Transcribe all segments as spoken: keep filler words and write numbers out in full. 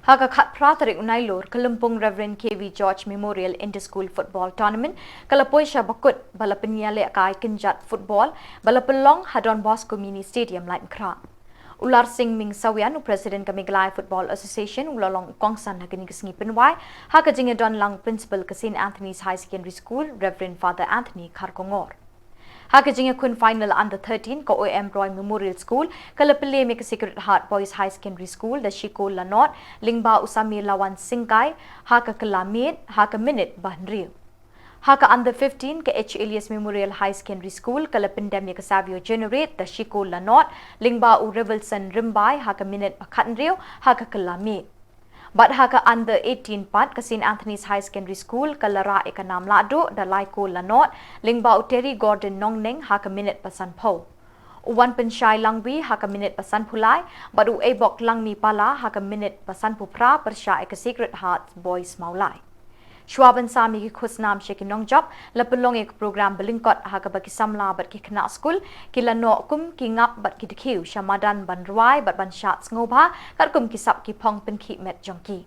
Ha ka khatphra tarik u Nailur, ka lympung Reverend K V George Memorial Inter-School Football Tournament ka la poi sha bakut ba la pynïalehkai kynjat football ba la pynlong ha Don Bosco Mini Stadium, Laitumkhrah. U Larsing Ming Sawian, u President ka Meghalaya Football Association, u la long u kongsan ha kane ka sngi pynwai ha ka jingïadon lang Principal ka Saint Anthony's High Secondary School, Reverend Father Anthony Kharkongor. Ha ka jingïakhun final under thirteen, ka O M Roy Memorial School ka la pynlem ïa ka Sacred Heart Boys High Secondary School da shi kol la not, lyngba u Samir Lawan Singkai ha ka kylla miet ha ka minit ba hynriew. Ha ka under fifteen, ka H Elias Memorial High Secondary School ka la pyndem ïa ka Savio Generate da shi kol la not, lyngba u Revelson Rymbai ha ka minit ba khathynriew ha ka kylla miet. Bad ha ka under eighteen pat, ka Saint Anthony's High Secondary School ka la rah ïa ka nam lahduh da lai kol la not, lyngba u Terry Gordon Nongneng ha ka minit ba sanphew. U Wanpynshai Langwi ha ka minit ba sanphew lai, bad u Eibok Langmi Pala ha ka minit ba sanphew phra pyrshah ïa ka Sacred Heart Boys Mawlai. Shuwa ban sam ïa ki khusnam sha ki nongjop, la pynlong ïa ka program ba lyngkot ha kaba ki samla bad ki khynnah skul ki la noh kum ki ngap bad ki dkhiew sha madan ban rwai bad ban shad sngewbha katkum ki sap ki phong pynkhih met jong ki.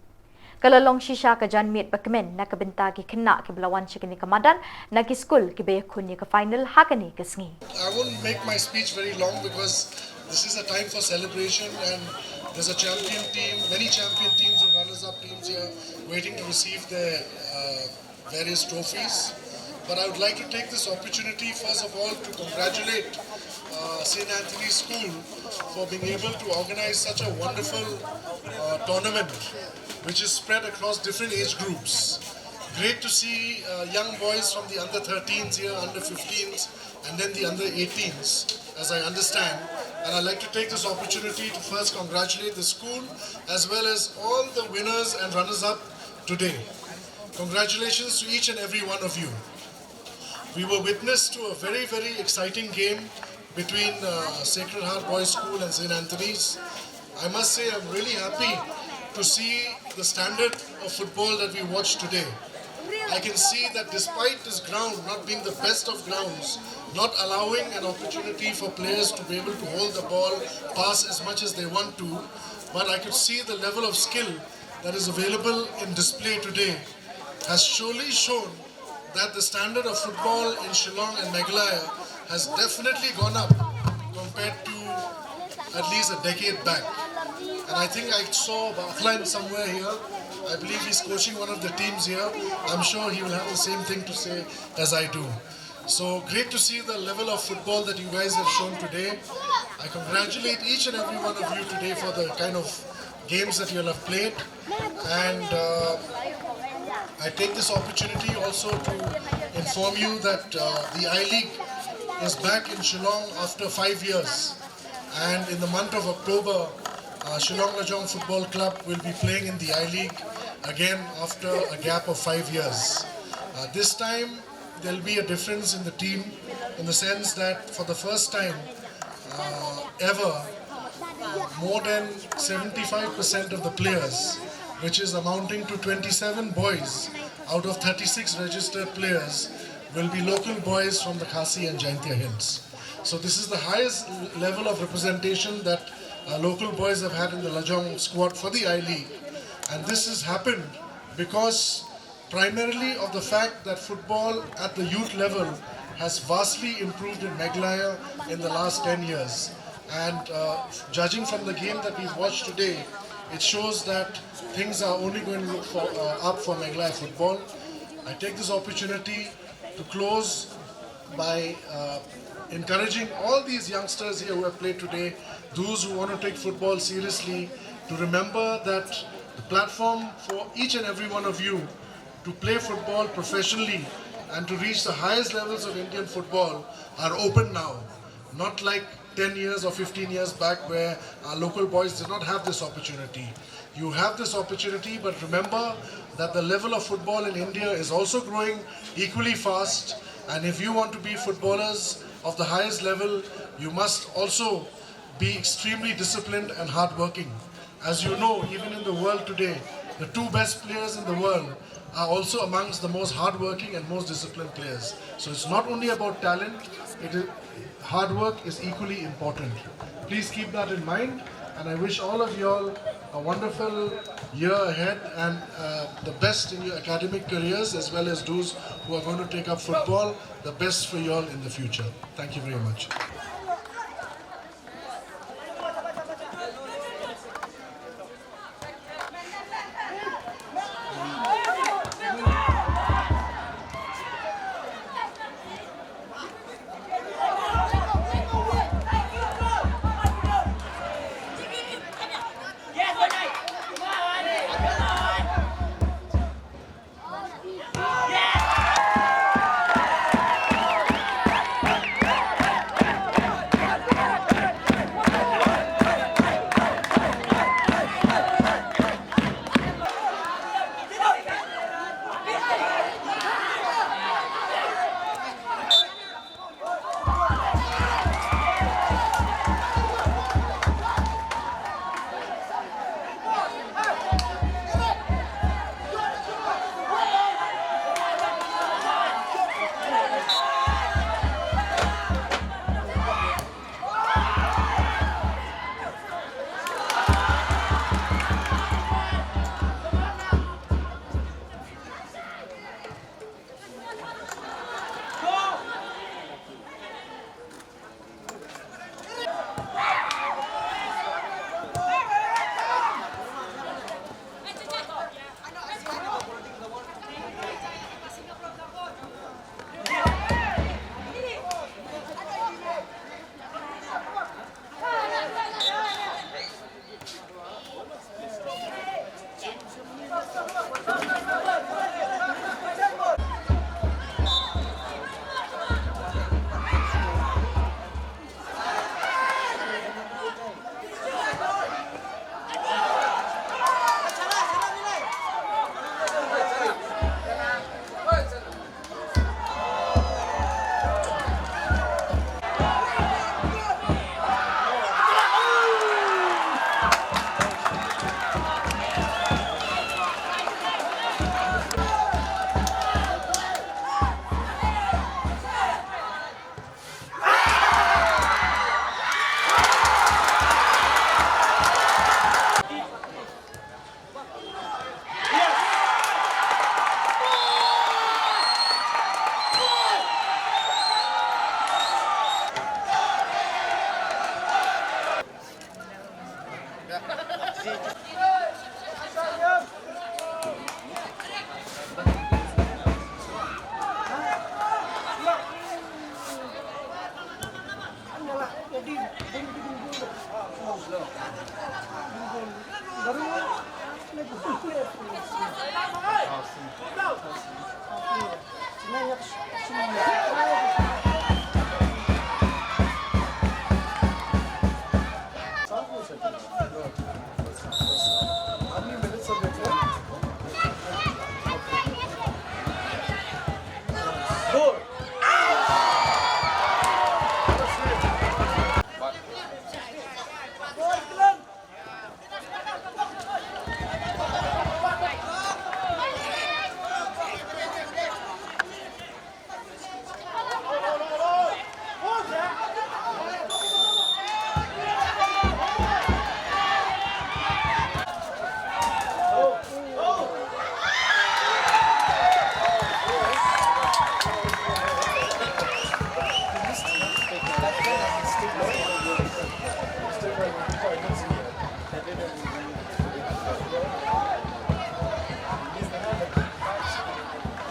Ka la long shisha ka janmiet ba kmen na ka bynta ki khynnah kiba la wan sha kane ka madan na ki skul kiba ïakhun ïa ka final ha kane ka sngi. I won't make my speech very long because this is a time for celebration and there's a champion team, many champion teams and runners-up teams here waiting to receive their uh, various trophies. But I would like to take this opportunity, first of all, to congratulate uh, Saint Anthony School for being able to organize such a wonderful uh, tournament, which is spread across different age groups. Great to see uh, young boys from the under thirteens here, under fifteens, and then the under eighteens, as I understand. And I'd like to take this opportunity to first congratulate the school as well as all the winners and runners-up today. Congratulations to each and every one of you. We were witness to a very, very exciting game between uh, Sacred Heart Boys School and Saint Anthony's. I must say, I'm really happy to see the standard of football that we watched today. I can see that despite this ground not being the best of grounds, not allowing an opportunity for players to be able to hold the ball, pass as much as they want to, but I could see the level of skill that is available in display today has surely shown that the standard of football in Shillong and Meghalaya has definitely gone up compared to at least a decade back. And I think I saw Baklan somewhere here. I believe he's coaching one of the teams here. I'm sure he will have the same thing to say as I do. So great to see the level of football that you guys have shown today. I congratulate each and every one of you today for the kind of games that you all have played. And uh, I take this opportunity also to inform you that uh, the I League is back in Shillong after five years. And in the month of October, uh, Shillong Lajong Football Club will be playing in the I League again after a gap of five years. Uh, this time, there'll be a difference in the team in the sense that for the first time uh, ever, more than seventy-five percent of the players, which is amounting to twenty-seven boys out of thirty-six registered players, will be local boys from the Khasi and Jaintia Hills. So this is the highest level of representation that uh, local boys have had in the Lajong squad for the I League. And this has happened because primarily of the fact that football at the youth level has vastly improved in Meghalaya in the last ten years. And uh, judging from the game that we've watched today, it shows that things are only going to look for, uh, up for Meghalaya football. I take this opportunity to close by uh, encouraging all these youngsters here who have played today, those who want to take football seriously, to remember that the platform for each and every one of you to play football professionally and to reach the highest levels of Indian football are open now. Not like ten years or fifteen years back where our local boys did not have this opportunity. You have this opportunity, but remember that the level of football in India is also growing equally fast. And if you want to be footballers of the highest level, you must also be extremely disciplined and hardworking. As you know, even in the world today, the two best players in the world are also amongst the most hardworking and most disciplined players. So it's not only about talent, it is, hard work is equally important. Please keep that in mind, and I wish all of you all A wonderful year ahead and uh, the best in your academic careers, as well as those who are going to take up football. The best for you all in the future. Thank you very much.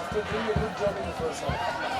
After doing a good job in the first half.